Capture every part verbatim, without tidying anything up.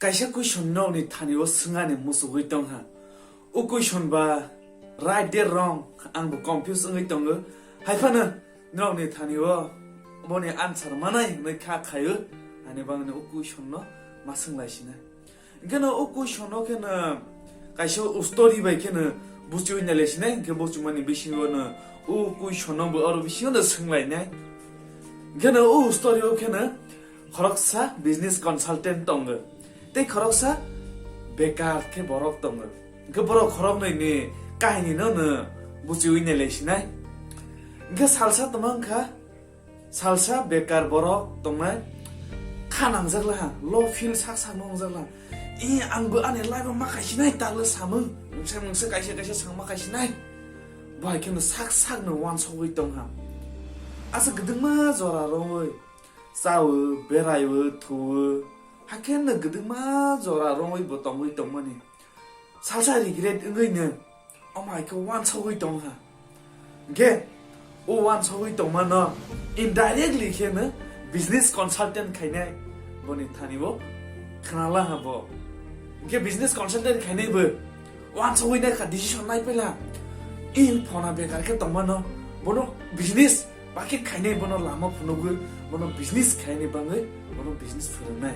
Kaisa question nokni thani o swngani muchugwi tongha. O question ba right de wrong, ang bo confuse wngwi tongo. Hai phano nokni thani o boni answer manai hwnwi kha khaio, ani bangni o question no ma swng lai sinai. Hwnkhe no o question no khe no kaisa o story bai khe no buchiwi nai lai sinai, hwnkhe buchumani bisingo no o question no bo oro bisingo no swng lai nai. Hwnkhe no o story o khe no khoroksa business consultant tongo, tei khoroksa bekar khe borok tongo. Hwnkhe borok khoroknwi ni kahini no no buchiwi nai lai sinai. Hwnkhe salsa tongma wngkha, salsa bekar borok tongnai kha nangjak laha, low feel sak sak no wngjak laha. "E, ang bo ani life o ma khai sinai," takle samung, mungsa mungsa kaisa kaisa sang ma khai sinai. Bo hai khe no sak sak no uansugwi tongha. Asa kwdwngma jora rwui chawo, beraiwo, thuwo, hakhe no kwdwngma jora rwui bo tongwi tongmani. Salsa regret wngwi no omo hai khe uansugwi tongha. Hwnkhe o uansugwi tongmano indirectly khe no business consultant khainai boni thani bo khnala ha bo. Hwnkhe business consultant khainai bo uansugwi nai kha, decision nai paila. I phona bekar khe tongmano bono business ba khe khainai, bono lama phunugwi bono business khaini bangwi bono business phwrwngnai.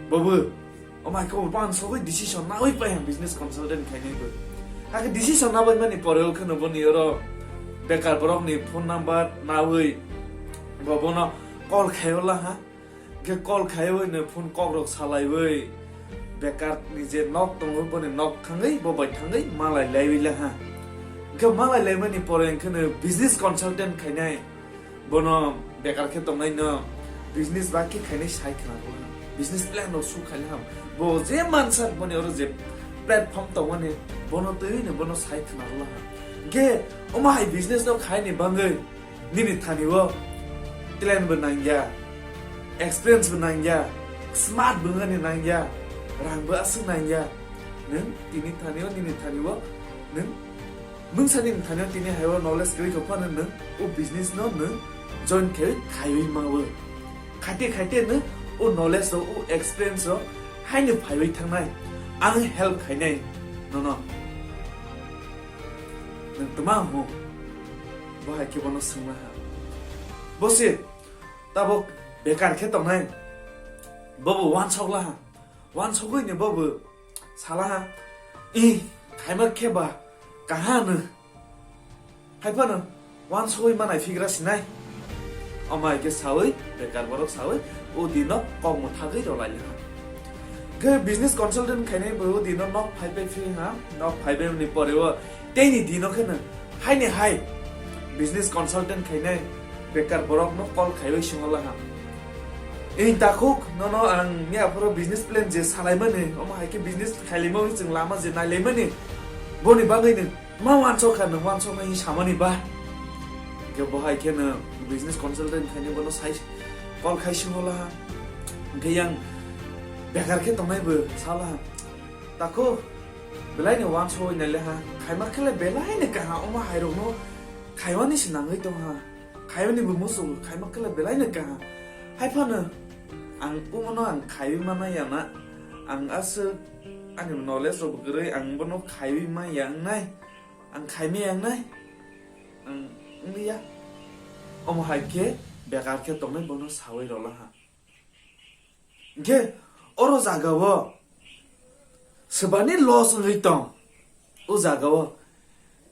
Bobo, o mai ko ban sogwi decision nawi pai business consultant khaini bo. Hakhe decision nabai mani pore o kheno boni oro bekar borok ni phone number nawi bo bono call khayola ha. Khe call khaiwi no phone kok rok salaiwi bekar ni je nok tongo boni nok thangwi bo bai thangwi malai laiwi la ha. Khe malai laimani pore kheno business consultant khainai. Bono bekar khe tongnai no business ba khe khainai sai khna rwla. Business plan rok su khainai ham. Bo je mansak boni oro je platform tongmani bono twiwi no bono sai khna rwla ha. Khe omo hai business no khaini bangwi nini thani o talent bo nangya, experience bo nangya, smart bo wngani nangya, rang bo aswk nangya. Nwng tini thani o, nini thani o, nwng mungsa nini thani o tini hai o knowledge kwrwi kha phano nwng o business no nwng join khe khaiwi ma o. Khaite khaite nwng o knowledge rok, o experience rok haino phaiwi thangnai, ang help khainai nono. Nwng twma hwn? Bo hai khe bono swngma ha. Bo se tabuk bekar khe tongnai. Bobo uansok la ha. Uansogwi ni bobo sala ha. I, khaima khe ba kaha no. Hai phano uansogwi manai phigra sinai. Omo hai khe sawi, bekar borok sawi, o dino kok mwthagwi rwlai ha. Khe business consultant khainai bo o dino nok phai pai phi ha, nok phai pai ni pore o teini dino kheno haini hai business consultant khainai bekar borok no call khaiwi swngo la ha. Ei takhuk nono ang ni aphoro business plan je salaimani, omo hai khe business khailaimani chwng lama je nailaimani, boni bagwi ni Ma uansok kha, nwng uansoknai hinwi samani ba? Hwnkhe bo hai kheno business consultant khainai bono sai call khai swngo la ha. Hwnkhe yang bekar khe tongnai bo sa la ha. Takhuk, belai ni uansogwi nai le ha. Khaima khe le belai ni kaha, omo hai rokno khaimani se nangwi tong ha. Khaimani bo muchungo, khaima khe le belai ni kaha. Hai phano ang omono ang khaiwi mana ya na. Ang aswk ani knowledge rok bo kwrwi, ang bono khaiwi ma ya wngnai. Ang khaimaya wngnai, ang wngliya. Omo hai khe bekar khe tongnai bono sawi rwla ha. Hwnkhe oro jaga o swbani loss wngwi tong. O jaga o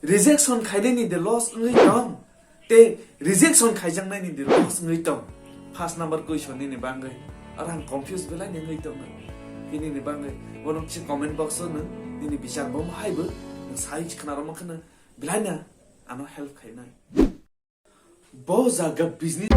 rejection khainai ni de loss wngwi tong, tei rejection khaijaknai ni de loss wngwi tong. First number question nini bangwi. Aro ang confuse belai ni wngwi tong. Nini bangwi bono kisa comment box o nwng nini bichar bo hai bo nwng sai khwnarwma kheno belai no ano help khainai. Bo jaga business.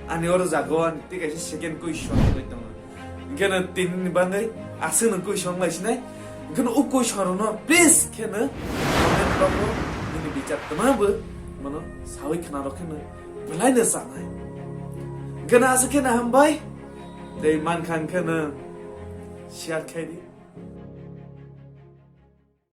Ani oro jago ani tei kaisa second question wngwi tongo. Hwnkhe no tinini bagwi aswk no question lai sinai. Hwnkhe no o question rokno please khe no comment box o nini bichar twma bo mano sawi khna rok khe no belai no chanai. Hwnkhe no aswk khe no hambai. Tei mankha hwnkhe no share khai di.